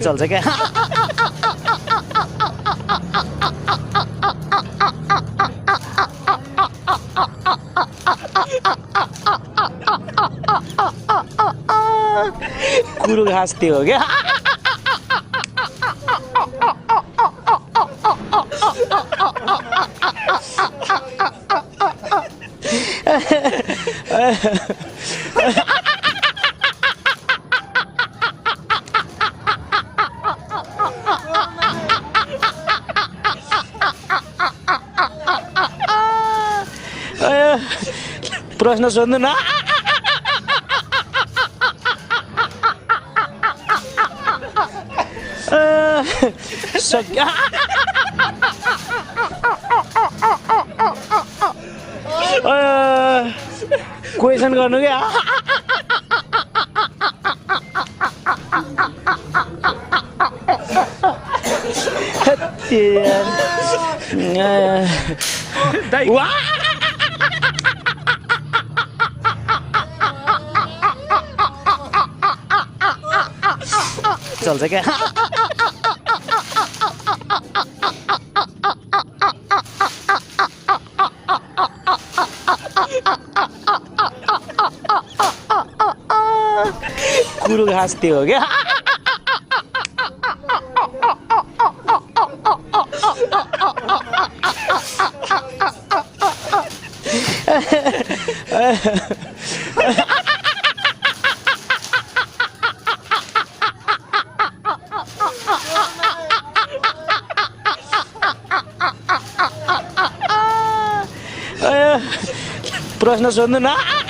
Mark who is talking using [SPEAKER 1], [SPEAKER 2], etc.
[SPEAKER 1] चल्छ क्या। कुरो घाँस त्यो हो क्या। प्रश्न सोध्नु न। सक्यो। क्वेसन गर्नु क्या।
[SPEAKER 2] दाइ।
[SPEAKER 1] चल्छ क्या। कुरो घाँस त्यो हो क्या। प्रश्न सोध्नु न।